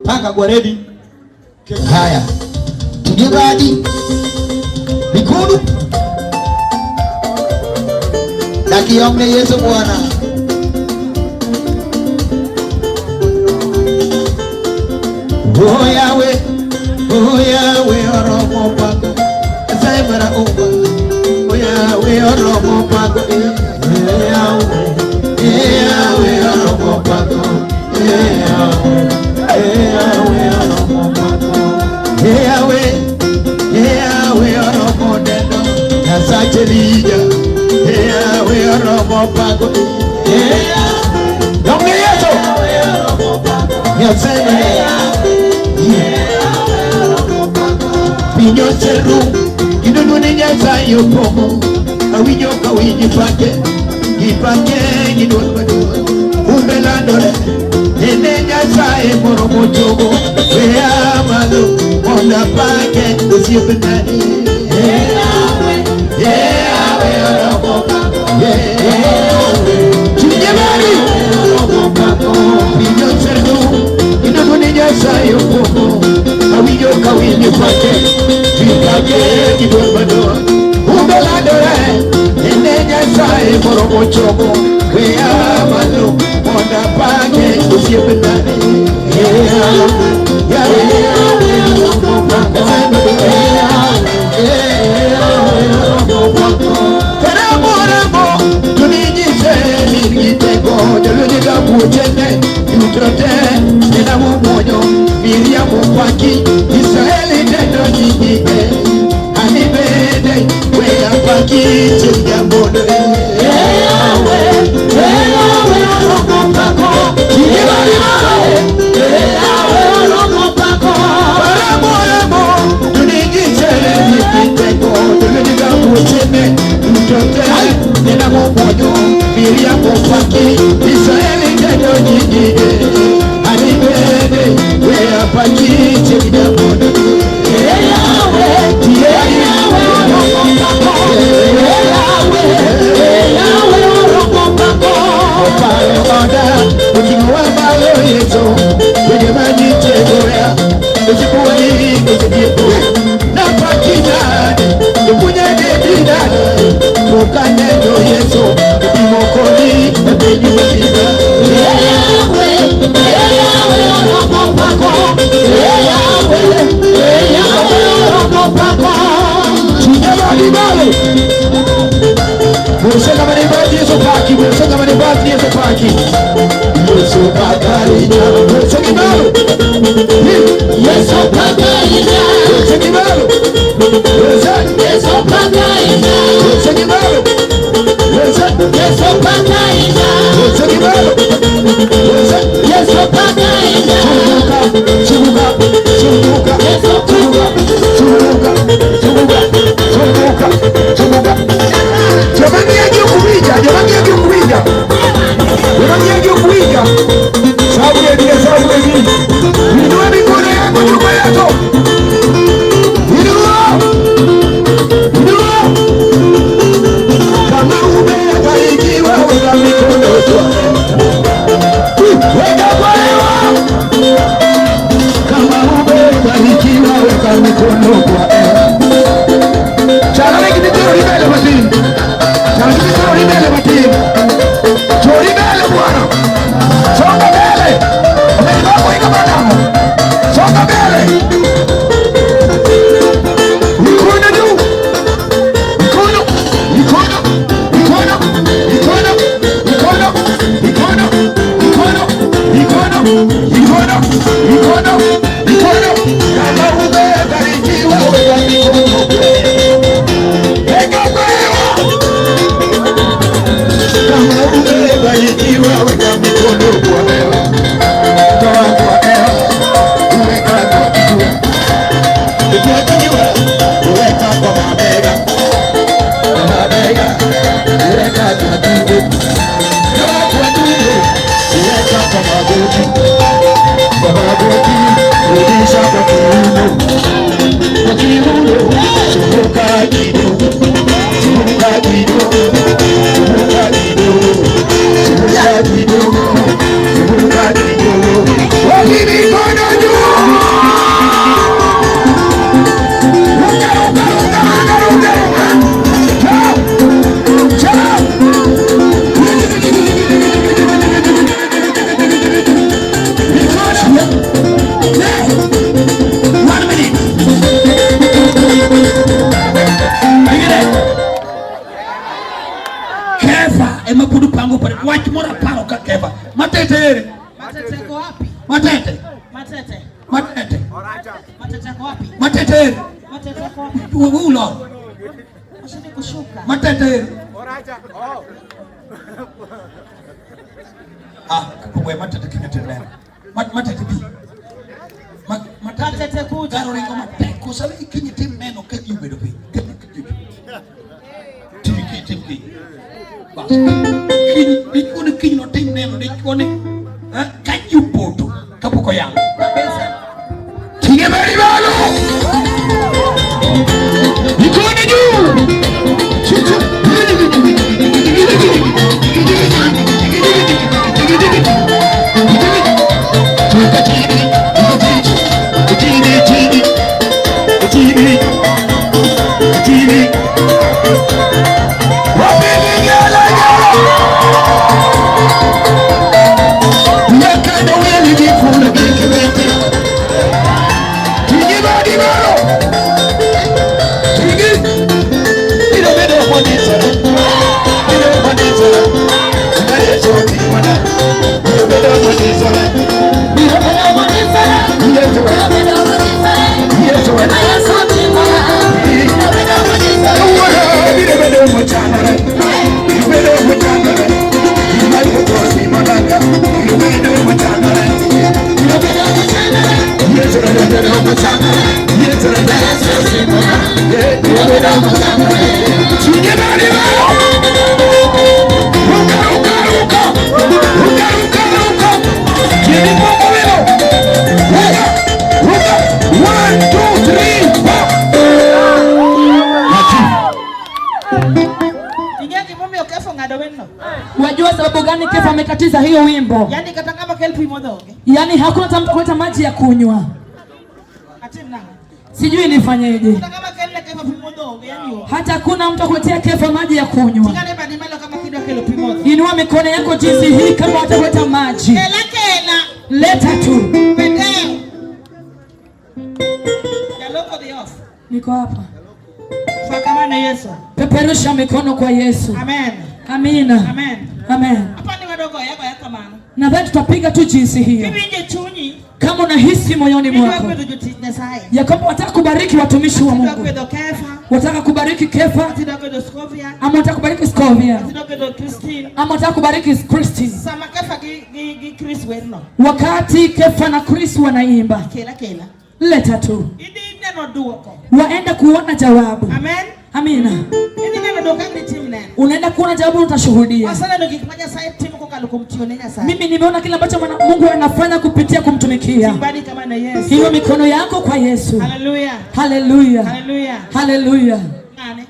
Panga kwa ready. Haya, tujibadi mikono dakiomne Yesu Bwana. Oh Yahweh, oh Yahweh, oromo pako. Nyasaye mara umba. Oh Yahweh, oromo pako. Eh, Yahweh, eh, Yahweh, oromo pako. Eh, Yahweh, eh, Yahweh, oromo pako. Eh, Yahweh, eh, Yahweh, oromo dendo. Nyasache Elija. Eh, Yahweh, oromo pako. Eh, Yahweh, Yomne Yesu. Nyasaye mara piny oseru kendo duond Nyasaye opong'o awinjo ka winji pake gi pake gi duol maduong' humbe landore ene Nyasaye moro mochogo weya malo mondo apake osiepna Chunye mari piny oseru kendo duond Nyasaye opong'o awinjo ka winji pake gi pake gi duol maduong' humbe landore ene Nyasaye moro mochogo weya malo mondo apake osiepna Ramo tuninyise min gi teko jolweny ga buochene duto te nena muonyo Miriam opaki Israeli tendo nyinge ani bende weya paki chieng' jamondo Ramo ramo tuninyise min gi teko jolweny ga buochene duto te nena muonyo Miriam opaki Israeli tendo nyinge ani bende weya paki chieng' jamondo Yesu pakarinya, Yesu kibalo. Yesu pakarinya, Yesu kibalo. Yesu, Yesu pakarinya, Yesu kibalo. Yesu, Yesu pakarinya, Yesu kibalo. Yesu, Yesu pakarinya, zunguka, zunguka, zunguka, zunguka, zunguka, zunguka, zunguka, zunguka. Jamani yake kuwija, jamani yake kuwija. Jamani yake kuwija. Sababu ya bila sababu ya nini? Inua mikono yako nyuma yako. Inua. Inua. Kama umebarikiwa weka mikono kwa. Weka kwa hewa. Kama umebarikiwa weka mikono kwa hewa. Chalale kitero libele matini. Chalale kitero libele matini. Chori mbele Bwana. Songa mbele. Mbele wako ika mwanadamu. Songa mbele. Mikono juu. Mikono, mikono, mikono, mikono, mikono, mikono, mikono, mikono, mikono, mikono, mikono. Kama umebarikiwa weka mikono kwa hewa. Weka kwa hewa. Kama umebarikiwa weka mikono kwa hewa. Toa kwa hewa. Weka kwa kichwa. Kwa kichwa. Weka kwa mabega. Mabega. Weka kwa tumbo. Toa kwa tumbo. Weka kwa magoti. Kwa magoti. Rudisha kwa kiuno. Kwa kiuno. Zunguka kidogo. Zunguka kidogo. Zunguka kidogo. Zunguka kidogo. Zunguka kidogo. Wapi mikono juu? Matete eri. Matete ko. We ulor. Washinde kushuka. Matete eri. Ah, we matete kinya tena. Matete bi. Matete Matete kuja. Garo ringo matek. Kosa kinyi tim neno ka ji obedo piny. Tim ki tim ki. Bas. Kiny dichuo ni kiny notim neno dichuo ni ka ji opoto kapok oyang. Kabisa. Ting'e badi malo. Mikono juu. One, two, three, four. Ing'e gimomiyo Kefa ong'ado wendno? Wajua sababu gani Kefa amekatiza hiyo wimbo? Yaani kata ng'ama kel pi modho onge. Yaani hakuna hata mtu kuleta maji ya kunywa. Atim nang'o? Sijui nifanyeje. Kata ng'ama kel ne Kefa pi modho onge, yaani onge. Hata hakuna mtu akuletea Kefa maji ya kunywa. Ting'ane badi malo kama kidwa kelo pi modho. Inua mikono yako jinsi hii kama watakuleta maji. Kela kela. Leta tu. Bendeo. Jaloko dhi off. Niko hapa. Fakamane Yesu. Peperusha mikono kwa Yesu. Amen. Amina. Amen. Amen. Hapa ni wadogo yako ya kamano. Nadhani tutapiga tu jinsi hiyo. Kiwinje chunyi. Kama unahisi moyoni Idwa mwako gwedho jotich Nyasaye. ya kwamba wataka kubariki watumishi wa Idwa Mungu, gwedho Kefa. wataka kubariki Kefa Idwa gwedho Scovia. ama wataka kubariki Scovia Idwa gwedho Christine. ama wataka kubariki Christine. Sama Kefa gi Chris werno. Wakati Kefa na Chris wanaimba, Kela kela. leta tu, Idhi neno duoko. waenda kuona jawabu. Amen. Amina. Idhi neno duoko ang ditim neno. Unaenda kuona jawabu, utashuhudia. Waseneno gik ma Nyasaye timo kokalo kuom tiyo ne Nyasaye. Mimi nimeona kile ambacho Mungu anafanya kupitia kumtumikia. Ting badi kama ne Yesu. Hiyo mikono yako kwa Yesu. Hallelujah. Haleluya, Hallelujah. haleluya. Ng'ane?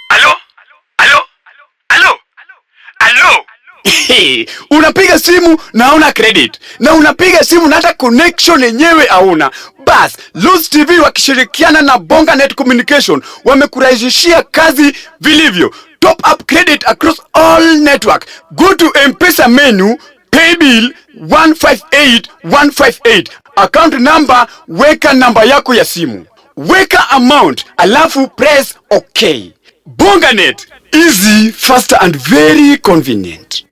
Alo? Alo? Alo? Alo? Unapiga simu na hauna credit na unapiga simu na hata connection yenyewe hauna. Bas, Luz TV wakishirikiana na Bonga Net Communication wamekurahisishia kazi vilivyo. Top up credit across all network. Go to M-Pesa menu, pay bill 158158. Account number, weka namba yako ya simu. Weka amount, alafu press OK. Bonganet, easy, faster and very convenient.